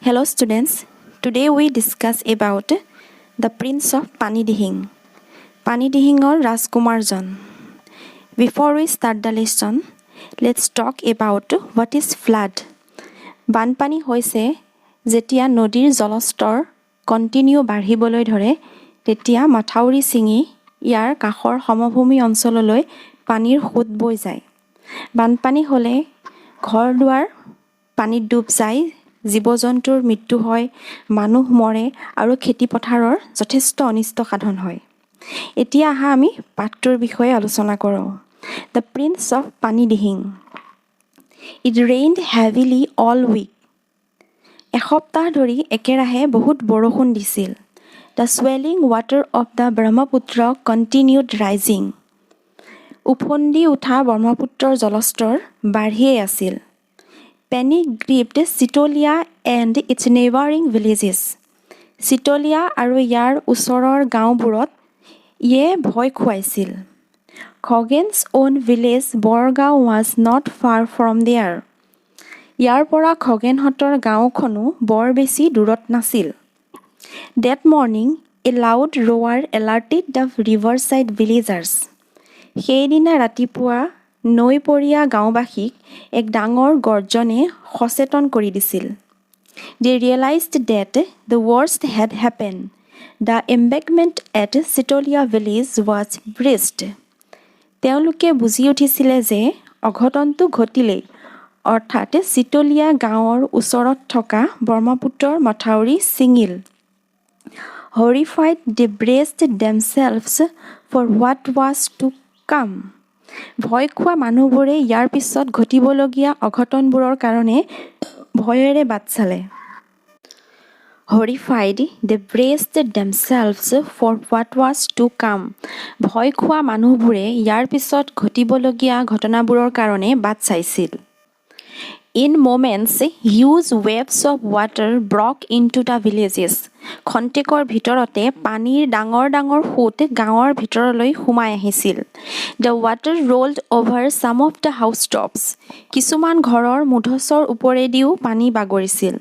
Hello students, today we discuss about the Prince of Panidihing. পানীদিহিঙৰ ৰাজকুমাৰজন। Before we start the lesson, let's talk about what is flood. বানপানী হৈছে যেতিয়া নদীৰ জলস্তৰ continue বাঢ়িবলৈ ধৰে, তেতিয়া মথাউৰি ছিঙি ইয়াৰ কাষৰ সমভূমি অঞ্চললৈ পানীৰ সোঁত বৈ যায়। বানপানী হ'লে ঘৰ দুৱাৰ পানীত ডুব যায়, জীৱ জন্তুৰ মৃত্যু হয়, মানুহ মৰে আৰু খেতি পথাৰৰ যথেষ্ট অনিষ্ট সাধন হয়। এতিয়া আহা, আমি পাঠটোৰ বিষয়ে আলোচনা কৰোঁ। The Prince of Panidihing. It rained heavily all week. এসপ্তাহ ধৰি একেৰাহে বহুত বৰষুণ দিছিল। The swelling water of the Brahmaputra continued rising. ওফন্দি উঠা ব্ৰহ্মপুত্ৰৰ জলস্তৰ বাঢ়িয়েই আছিল। Panic gripped Chitalia and its neighbouring villages. চিতলীয়া আৰু ইয়াৰ ওচৰৰ গাঁওবোৰত ইয়ে ভয় খুৱাইছিল। Khagen's own village, Borgaon, was not far from there. ইয়াৰ পৰা খগেনহঁতৰ গাঁওখনো বৰ বেছি দূৰত নাছিল। That morning a loud roar alerted the riverside villagers. সেইদিনা ৰাতিপুৱা নৈপৰীয়া গাঁওবাসীক এক ডাঙৰ গৰ্জনে সচেতন কৰি দিছিল। They realised that the worst had happened. The embankment at Chitalia village was breached. তেওঁলোকে বুজি উঠিছিলে যে অঘটনটো ঘটিলেই, অৰ্থাৎ চিতলীয়া গাঁৱৰ ওচৰত থকা ব্ৰহ্মপুত্ৰৰ মথাউৰি ছিঙিল। Horrified, they braced themselves for what was to come. ভয় খোৱা মানুহবোৰে ইয়াৰ পিছত ঘটিবলগীয়া অঘটনবোৰৰ কাৰণে ভয়েৰে বাট চালে। Horrified, they braced themselves for what was to come. ভয় খোৱা মানুহবোৰে ইয়াৰ পিছত ঘটিবলগীয়া ঘটনাবোৰৰ কাৰণে বাট চাইছিল। In moments, huge waves of water broke into the villages. খন্তেকৰ ভিতৰতে পানীৰ ডাঙৰ ডাঙৰ সোঁত গাঁৱৰ ভিতৰলৈ সোমাই আহিছিল। The water rolled over some of the housetops. কিছুমান ঘৰৰ মুধচৰ ওপৰেদিও পানী বাগৰিছিল।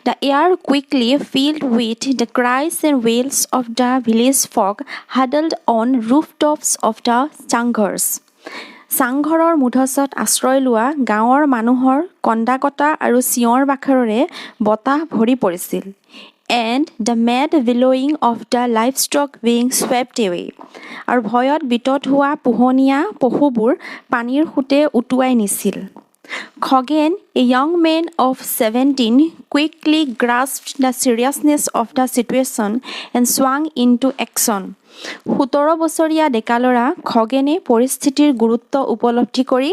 The air quickly filled with the cries and wails of the village folk huddled on rooftops of the changhars. চাংঘৰৰ মুধচত আশ্ৰয় লোৱা গাঁৱৰ মানুহৰ কন্দা-কটা আৰু চিঞৰ বাখৰেৰে বতাহ ভৰি পৰিছিল, and the mad bellowing of the livestock being swept away. আৰু ভয়ত বিতত হোৱা পোহনীয়া পশুবোৰ পানীৰ সোঁতে উটুৱাই নিছিল। Khagen, a young man of 17, quickly grasped the seriousness of the situation and swung into action. 17 বছৰীয়া ডেকা ল'ৰা খগেনে পৰিস্থিতিৰ গুৰুত্ব উপলব্ধি কৰি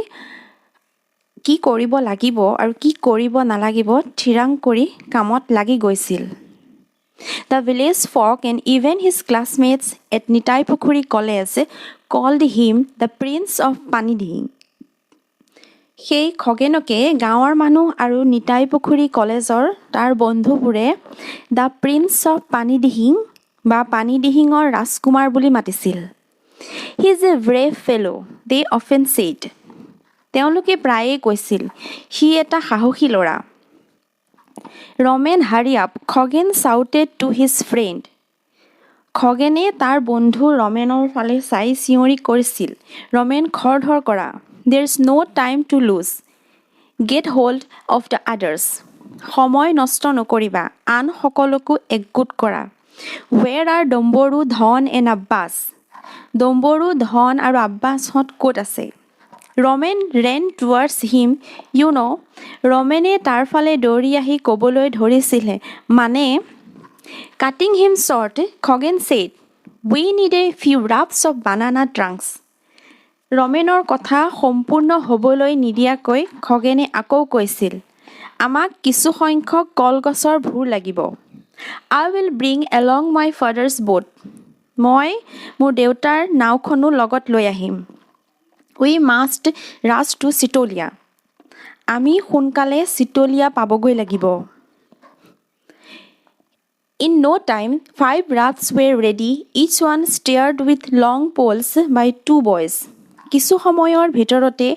কি কৰিব লাগিব আৰু কি কৰিব নালাগিব থিৰাং কৰি কামত লাগি গৈছিল। The village folk and even his classmates at Nitaipukhuri College called him the Prince of Panidihing. সেই খগেনকে গাঁৱৰ মানুহ আৰু নিতাইপুখুৰী কলেজৰ তাৰ বন্ধুবোৰে the prince of Panidihing বা পানীদিহিঙৰ ৰাজকুমাৰ বুলি মাতিছিল। "He is a brave fellow," they often said. তেওঁলোকে প্ৰায়ে কৈছিল, সি এটা সাহসী ল'ৰা। "Ramen, hurry up," Khagen shouted to his friend. খগেনে তাৰ বন্ধু ৰমেনৰ ফালে চাই চিঞৰি কৈছিল, ৰমেন, খৰধৰ কৰা। There is no time to lose. Get hold of the others. সময় নষ্ট নকৰিবা, আন সকলকো একগোট কৰা। Where are Dambaru, Dhan and Abbas? ডম্বৰু, ধন আৰু আব্বাছহঁত ক'ত আছে? Ramen ran towards him. "You know," ৰমেনে তাৰ ফালে দৌৰি আহি ক'বলৈ ধৰিছিলহে, মানে, Cutting him short, Khagen said, "We need a few rafts of banana trunks." ৰমেনৰ কথা সম্পূৰ্ণ হ'বলৈ নিদিয়াকৈ খগেনে আকৌ কৈছিল, আমাক কিছুসংখ্যক কলগছৰ ভূৰ লাগিব। I will bring along my father's boat. মই মোৰ দেউতাৰ নাওখনো লগত লৈ আহিম। We must rush to Chitalia. আমি সোনকালে চিতলীয়া পাবগৈ লাগিব। In no time, five rafts were ready, each one steered with long poles by two boys. কিছু সময়ৰ ভিতৰতে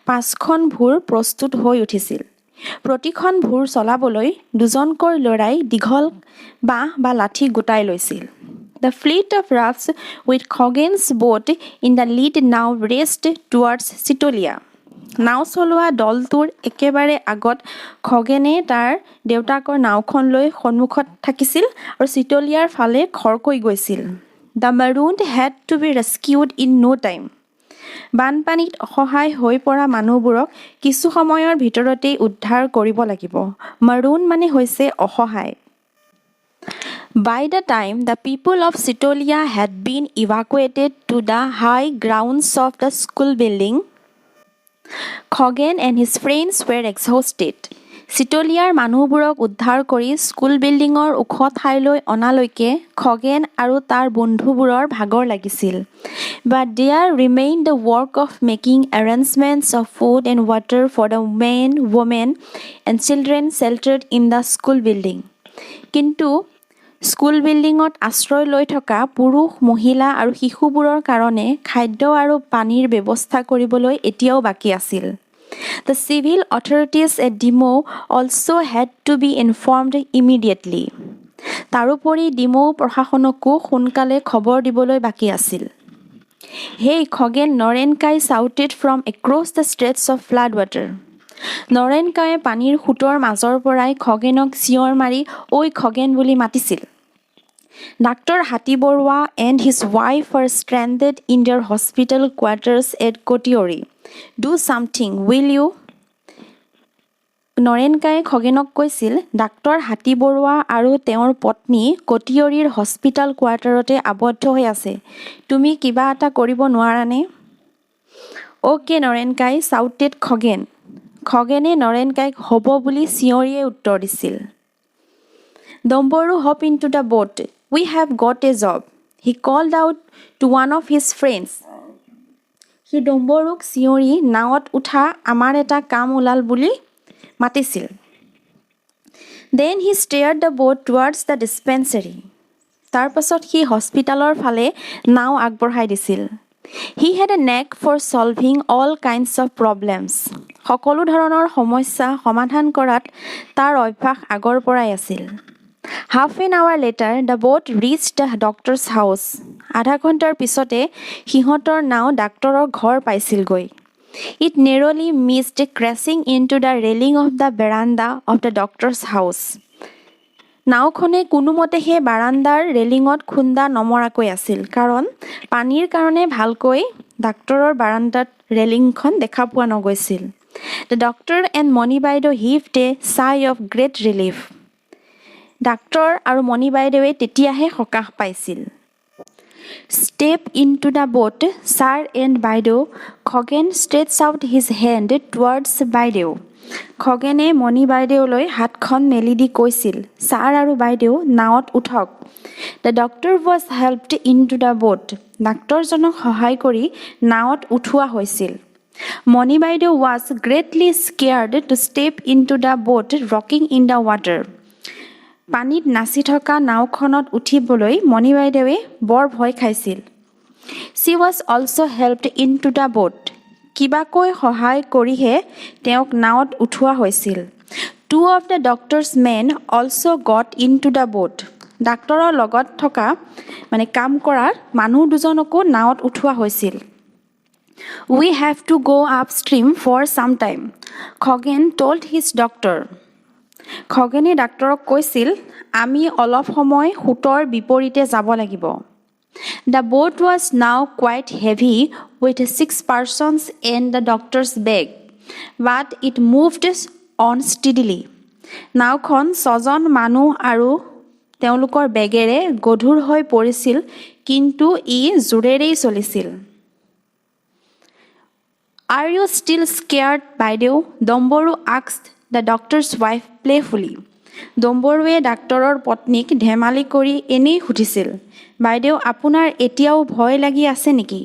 পাঁচখন ভূৰ প্ৰস্তুত হৈ উঠিছিল। প্ৰতিখন ভূৰ চলাবলৈ দুজনকৈ ল'ৰাই দীঘল বাঁহ বা লাঠি গোটাই লৈছিল। The fleet of rafts with Khagen's boat in the lead now raced towards Chitalia. নাও চলোৱা দলটোৰ একেবাৰে আগত খগেনে তাৰ দেউতাকৰ নাওখন লৈ সন্মুখত থাকিছিল আৰু চিতলীয়াৰ ফালে খৰকৈ গৈছিল। The marooned had to be rescued in no time. বানপানীত অসহায় হৈ পৰা মানুহবোৰক কিছু সময়ৰ ভিতৰতেই উদ্ধাৰ কৰিব লাগিব। মাৰুণ মানে হৈছে অসহায়। By the time the people of Chitalia had been evacuated to the high grounds of the school building, Khagen and his friends were exhausted. চিতলীয়াৰ মানুহবোৰক উদ্ধাৰ কৰি স্কুল বিল্ডিঙৰ ওখ ঠাইলৈ অনালৈকে খগেন আৰু তাৰ বন্ধুবোৰৰ ভাগৰ লাগিছিল। But there remained the work of making arrangements of food and water for the men, women and children sheltered in the school building. কিন্তু স্কুল বিল্ডিঙত আশ্ৰয় লৈ থকা পুৰুষ, মহিলা আৰু শিশুবোৰৰ কাৰণে খাদ্য আৰু পানীৰ ব্যৱস্থা কৰিবলৈ এতিয়াও বাকী আছিল। The civil authorities at Dimow also had to be informed immediately. তাৰোপৰি ডিমৌ প্ৰশাসনকো সোনকালে খবৰ দিবলৈ বাকী আছিল। "Hey Khagen," Naren Kai shouted from across the stretch of flood water. Naren কায়ে পানীৰ সোঁতৰ মাজৰ পৰাই খগেনক চিঞৰ মাৰি ঐ খগেন বুলি মাতিছিল। "Doctor Hatibaruah and his wife are stranded in their hospital quarters at Katiari. Do something, will you?" Naren কায়ে খগেনক কৈছিল, ডাক্তৰ হাতীবৰুৱা আৰু তেওঁৰ পত্নী কটিয়ৰীৰ হস্পিতাল কোৱাৰ্টাৰতে আবদ্ধ হৈ আছে, তুমি কিবা এটা কৰিব নোৱাৰানে? "OK, Naren Kai," shouted Khagen. খগেনে Naren কাইক হ'ব বুলি চিঞৰিয়ে উত্তৰ দিছিল। "Dambaru, hop into the boat. We have got a job," he called out to one of his friends. সি ডম্বৰুক চিঞৰি নাৱত উঠা, আমাৰ এটা কাম ওলাল বুলি মাতিছিল। Then he steered the boat towards the dispensary. তাৰ পাছত সি হস্পিতালৰ ফালে নাও আগবঢ়াই দিছিল। He had a knack for solving all kinds of problems. সকলো ধৰণৰ সমস্যা সমাধান কৰাত তাৰ অভ্যাস আগৰ পৰাই আছিল। Half an hour later the boat reached the doctor's house. আধা ঘণ্টাৰ পিছতে সিহঁতৰ নাও ডাক্তৰৰ ঘৰ পাইছিলগৈ। It narrowly missed crashing into the railing of the veranda of the doctor's house. নাওখনে কোনোমতেহে বাৰাণ্ডাৰ ৰেলিঙত খুন্দা নমৰাকৈ আছিল, কাৰণ পানীৰ কাৰণে ভালকৈ ডাক্তৰৰ বাৰাণ্ডাত ৰেলিংখন দেখা পোৱা নগৈছিল। The doctor and Moni Baideu heaved a sigh of great relief. Doctor আৰু মণি বাইদেৱে তেতিয়াহে সকাহ পাইছিল। "Step into the boat, sir and baideu." Khagen stretched out his hand towards Baideu. খগেনে মণি বাইদেউলৈ হাতখন মেলি দি কৈছিল, ছাৰ আৰু বাইদেউ, নাৱত উঠক। The doctor was helped into the boat. ডাক্তৰজনক সহায় কৰি নাৱত উঠোৱা হৈছিল। Moni Baideu was greatly scared to step into the boat rocking in the water. পানীত নাচি থকা নাওখনত উঠিবলৈ মণি বাইদেৱে বৰ ভয় খাইছিল। She was also helped into the boat. কিবাকৈ সহায় কৰিহে তেওঁক নাৱত উঠোৱা হৈছিল। Two of the doctor's men also got into the boat. ডাক্তৰৰ লগত থকা মানে কাম কৰা মানুহ দুজনকো নাৱত উঠোৱা হৈছিল। "We have to go upstream for some time," Khagen told his doctor. খগেনে ডাক্তৰক কৈছিল, আমি অলপ সময় সোঁতৰ বিপৰীতে যাব লাগিব। The boat was now quite heavy with six persons and the doctor's bag, but it moved on steadily. নাওখন ছজন মানুহ আৰু তেওঁলোকৰ বেগেৰে গধুৰ হৈ পৰিছিল, কিন্তু ই জোৰেৰেই চলিছিল। "Are you still scared, Baideu?" Dambaru asked the doctor's wife playfully. ডম্বৰুৱে ডাক্তৰৰ পত্নীক ধেমালি কৰি এনেই সুধিছিল, বাইদেউ, আপোনাৰ এতিয়াও ভয় লাগি আছে নেকি?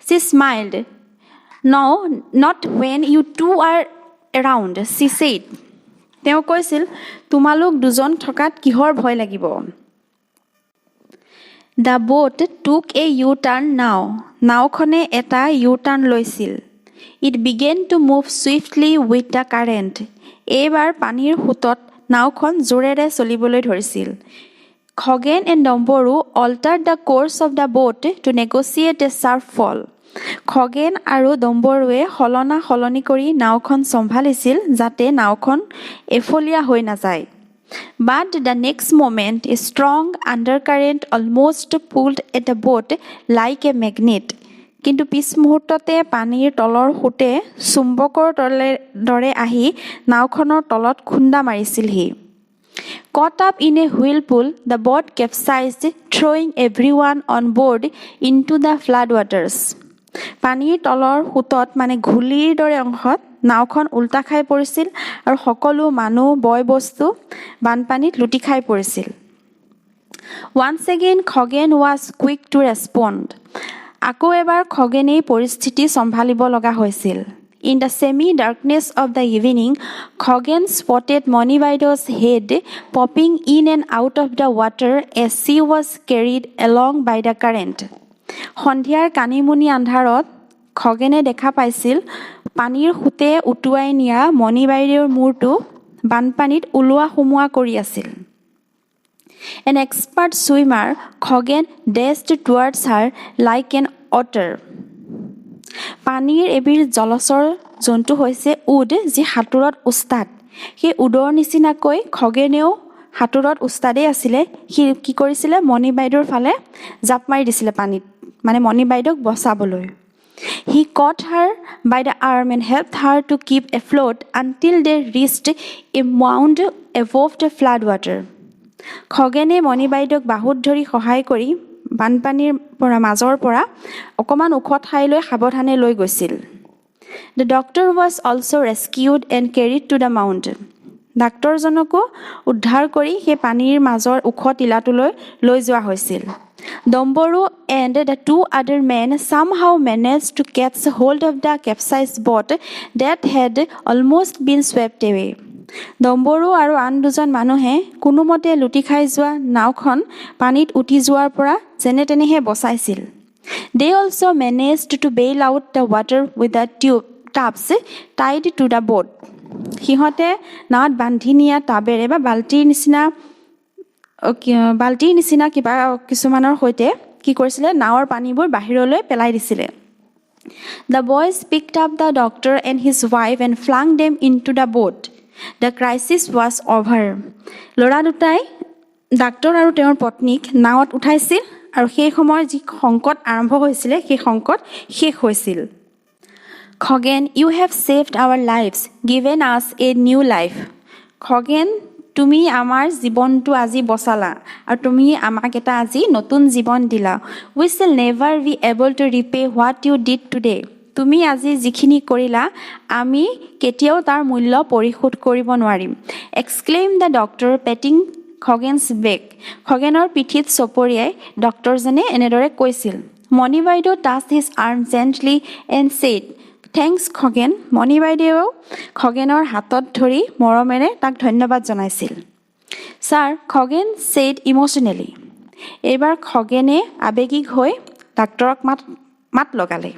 She smiled. "No, not when you two are around," she said. তেওঁ কৈছিল, তোমালোক দুজন থকাত কিহৰ ভয় লাগিব? The boat took a U turn now. নাওখনে এটা ইউ টাৰ্ণ লৈছিল। It began to move swiftly with the current. এইবাৰ পানীৰ সোঁতত নাওখন জোৰেৰে চলিবলৈ ধৰিছিল। Khagen and Dambaru altered the course of the boat to negotiate a sharp fall. Khagen আৰু ডম্বৰুৱে সলনা সলনি কৰি নাওখন চম্ভালিছিল যাতে নাওখন এফলীয়া হৈ নাযায়। But the next moment a strong undercurrent almost pulled at the boat like a magnet. কিন্তু পিছ মুহূৰ্ততে পানীৰ তলৰ সোঁতে চুম্বকৰ দৰে আহি নাওখনৰ তলত খুন্দা মাৰিছিলহি। Caught up in a whirlpool, the boat capsized, throwing everyone on board into the floodwaters. পানীৰ তলৰ সোঁতত, মানে ঘূলিৰ দৰে অংশত নাওখন ওল্টা খাই পৰিছিল আৰু সকলো মানুহ, বয় বস্তু বানপানীত লুটি খাই পৰিছিল। Once again, Khagen was quick to respond. আকৌ এবাৰ খগেনেই পৰিস্থিতি চম্ভালিব লগা হৈছিল। In the semi darkness of the evening, Khagen spotted Moni Baideu's head popping in and out of the water as she was carried along by the current. সন্ধিয়াৰ কানিমুনি আন্ধাৰত খগেনে দেখা পাইছিল পানীৰ সোঁতে উটুৱাই নিয়া মণি বাইদেউৰ মূৰটো বানপানীত ওলোৱা সোমোৱা কৰি আছিল। An expert swimmer, Khagen dashed towards her like an otter. পানীৰ এবিধ জলচৰ জন্তু হৈছে উদ, যি সাঁতোৰত ওস্তাদ। সেই উদৰ নিচিনাকৈ খগেনেও সাঁতোৰত ওস্তাদেই আছিলে। সি কি কৰিছিলে? মণি বাইদেউৰ ফালে জাপ মাৰি দিছিলে পানীত, মানে মণি বাইদেউক বচাবলৈ। He caught her by the arm and helped her to keep afloat until they reached a mound above the flood water. খগেনে মণি বাইদেউক বাহুত ধৰি সহায় কৰি বানপানীৰ মাজৰ পৰা অকণমান ওখ ঠাইলৈ সাৱধানে লৈ গৈছিল। The doctor was also rescued and carried to the mound. ডাক্তৰজনকো উদ্ধাৰ কৰি সেই পানীৰ মাজৰ ওখ টিলাটোলৈ লৈ যোৱা হৈছিল। Dambaru and the two other men somehow managed to catch hold of the capsized boat that had almost been swept away. ডম্বৰু আৰু আন দুজন মানুহে কোনোমতে লুটি খাই যোৱা নাওখন পানীত উটি যোৱাৰ পৰা যেনে তেনেহে বচাইছিল। They also managed to bail out the water with the tube tubs tied to the boat. সিহঁতে নাৱত বান্ধি নিয়া টাবেৰে বা বাল্টিৰ নিচিনা কিবা কিছুমানৰ সৈতে কি কৰিছিলে? নাৱৰ পানীবোৰ বাহিৰলৈ পেলাই দিছিলে। The boys picked up the doctor and his wife and flung them into the boat. The crisis was over. ল'ৰা দুটাই ডাক্তৰ আৰু তেওঁৰ পত্নীক নাৱত উঠাইছিল আৰু সেই সময়ত যি সংকট আৰম্ভ হৈছিলে, সেই সংকট শেষ হৈছিল। "Khagen, you have saved our lives, given us a new life." Khagen, তুমি আমাৰ জীৱনটো আজি বচালা আৰু তুমি আমাক এটা আজি নতুন জীৱন দিলা। "We shall never be able to repay what you did today." তুমি আজি যিখিনি কৰিলা, আমি কেতিয়াও তাৰ মূল্য পৰিশোধ কৰিব নোৱাৰিম, exclaimed the doctor, patting Khagen's back. খগেনৰ পিঠিত চপৰিয়াই ডক্টৰজনে এনেদৰে কৈছিল। Moni Baideu touched his arm gently and said, "Thanks, Khagen." মণি বাইদেৱেও খগেনৰ হাতত ধৰি মৰমেৰে তাক ধন্যবাদ জনাইছিল। "Sir," Khagen said emotionally. এইবাৰ খগেনে আৱেগিক হৈ ডাক্তৰক মাত লগালে।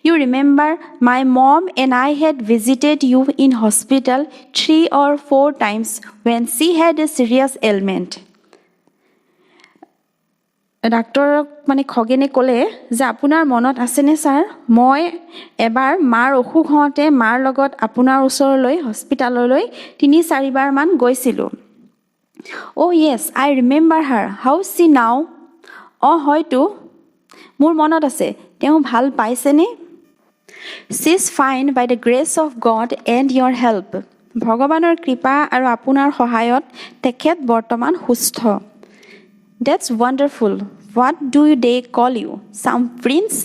"You remember, my mom and I had visited you in hospital three or four times when she had a serious ailment." ডাক্তৰক মানে খগেনে ক'লে যে আপোনাৰ মনত আছেনে ছাৰ, মই এবাৰ মাৰ অসুখ হওঁতে মাৰ লগত আপোনাৰ ওচৰলৈ হস্পিটেললৈ তিনি চাৰিবাৰমান গৈছিলোঁ। "Oh yes, I remember her. How's she now?" অঁ হয়তো, মোৰ মনত আছে। তেওঁ ভাল পাইছেনে? "She is fine by the grace of God and your help." ভগৱানৰ কৃপা আৰু আপোনাৰ সহায়ত তেখেত বৰ্তমান সুস্থ। "That's wonderful. What do they call you? Some prince?"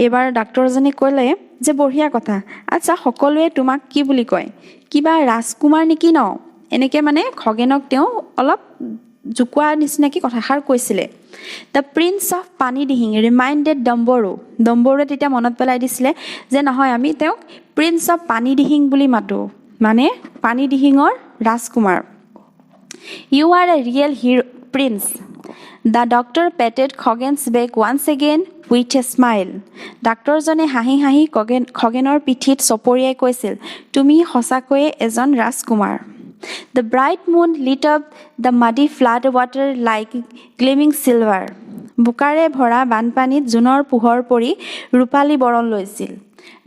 এইবাৰ ডাক্তৰজনে ক'লে যে বঢ়িয়া কথা। আচ্ছা, সকলোৱে তোমাক কি বুলি কয়? কিবা ৰাজকুমাৰ নেকি ন? এনেকৈ মানে খগেনক তেওঁ অলপ জোকোৱাৰ নিচিনাকৈ কথাষাৰ কৈছিলে। "The Prince of Panidihing," reminded Dambaru. ডম্বৰুৱে তেতিয়া মনত পেলাই দিছিলে যে নহয়, আমি তেওঁক প্ৰিন্স অফ পানীদিহিং বুলি মাতোঁ, মানে পানীদিহিঙৰ ৰাজকুমাৰ। "You are a real hero, prince." The doctor patted Khagen's back once again with a smile. ডাক্তৰজনে হাঁহি হাঁহি খগেনৰ পিঠিত চপৰিয়াই কৈছিল, তুমি সঁচাকৈয়ে এজন ৰাজকুমাৰ। The bright moon lit up the muddy flood water like gleaming silver. বোকাৰে ভৰা বানপানীত জোনৰ পোহৰ পৰি ৰূপালী বৰণ লৈছিল।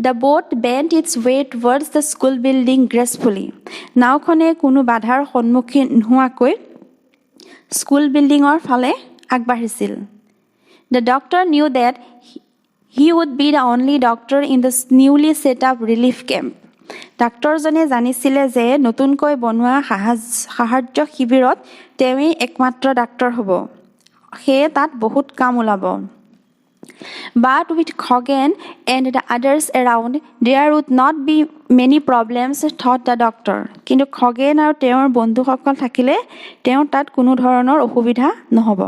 The boat bent its way towards the school building gracefully. নাওখনে কোনো বাধাৰ সন্মুখীন নোহোৱাকৈ স্কুল বিল্ডিঙৰ ফালে আগবাঢ়িছিল। The doctor knew that he would be the only doctor in the newly set up relief camp. ডাক্তৰজনে জানিছিলে যে নতুনকৈ বনোৱা সাহায্য শিবিৰত তেওঁৱেই একমাত্ৰ ডাক্তৰ হ'ব। সেয়ে তাত বহুত কাম ওলাব। But with Khagen and the others around, there would not be many problems, thought the doctor. কিন্তু খগেন আৰু তেওঁৰ বন্ধুসকল থাকিলে তেওঁৰ তাত কোনো ধৰণৰ অসুবিধা নহ'ব।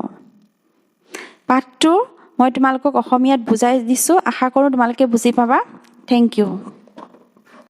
পাঠটো মই তোমালোকক অসমীয়াত বুজাই দিছোঁ। আশা কৰোঁ তোমালোকে বুজি পাবা। Thank you.